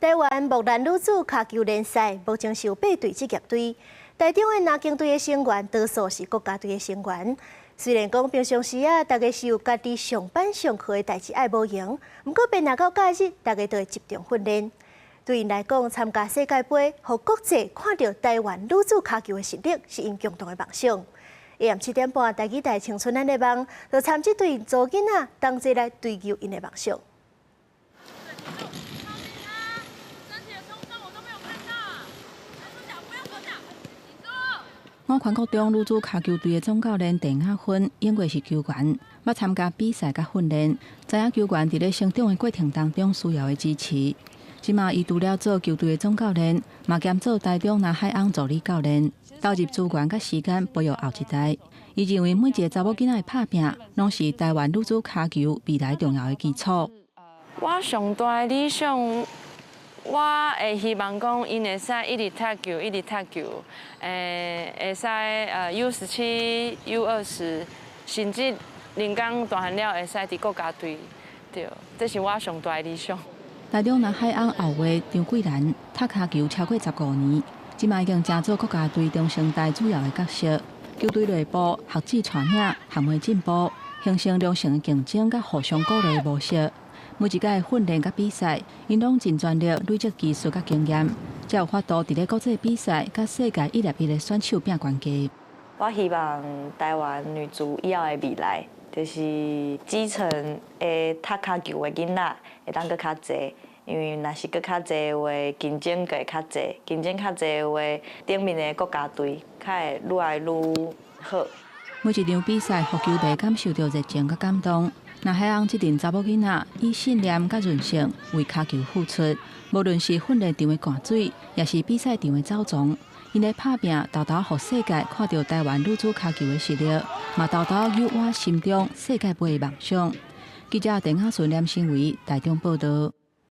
台灣木蘭女子跤球聯賽目前是有八隊職業隊，台中的南京隊的成員多數是國家隊的成員。雖然講平常時啊，大家是有家己上班上課的代誌愛無閒，毋過欲若到假日，大家都會集中訓練。對𪜶來講，參加世界盃，予國際看著台灣女子跤球的實力，是𪜶共同的夢想。下暗7點半，台語台青春咱的夢，就參這隊查某囡仔同齊來追求𪜶的夢想。五權國中女子跤球隊的總教練鄭亞芬，永過是球員，捌參加比賽佮訓練，知影球員佇咧成長的過程當中需要的支持。這馬伊除了做球隊的總教練，嘛兼做台中南海翁助理教練，投入資源佮時間培育後一代。伊認為每一个查某囡仔的拍拚，攏是台灣女子跤球未來重要的基礎。我上大的理想，我會希望講，𪜶會使一直踢球，一直踢球，會使U17、U20，甚至恁講大漢了會使佇國家隊，對，這是我上大的理想。台中南海翁後衛張桂蘭踢跤球超過15年，這馬已經成做國家隊中生代主要的角色。球隊內部學姊帶領，學妹進步，形成良性的競爭佮互相鼓勵的模式。每一屆訓練佮比賽，𪜶攏盡全力累積技術佮經驗，才有法度佇咧國際比賽佮世界一粒一的選手拼懸低。我希望台灣女足以後的未來，就是基層的踢跤球的囡仔會當閣較濟，因為若是閣較濟的話，競爭就會較濟，競爭較濟的話，頂面的國家隊較會愈來愈好。每一場比賽，予球迷感受著熱情佮感動。南海翁這陣查某囡仔以信念佮韌性為跤球付出，無論是訓練場的灌水，抑是比賽場的走傱，𪜶的拍拚，沓沓予世界看著台灣女子跤球的實力，嘛沓沓誘我心中世界盃的夢想。記者鄧亞順、連新偉台中報道。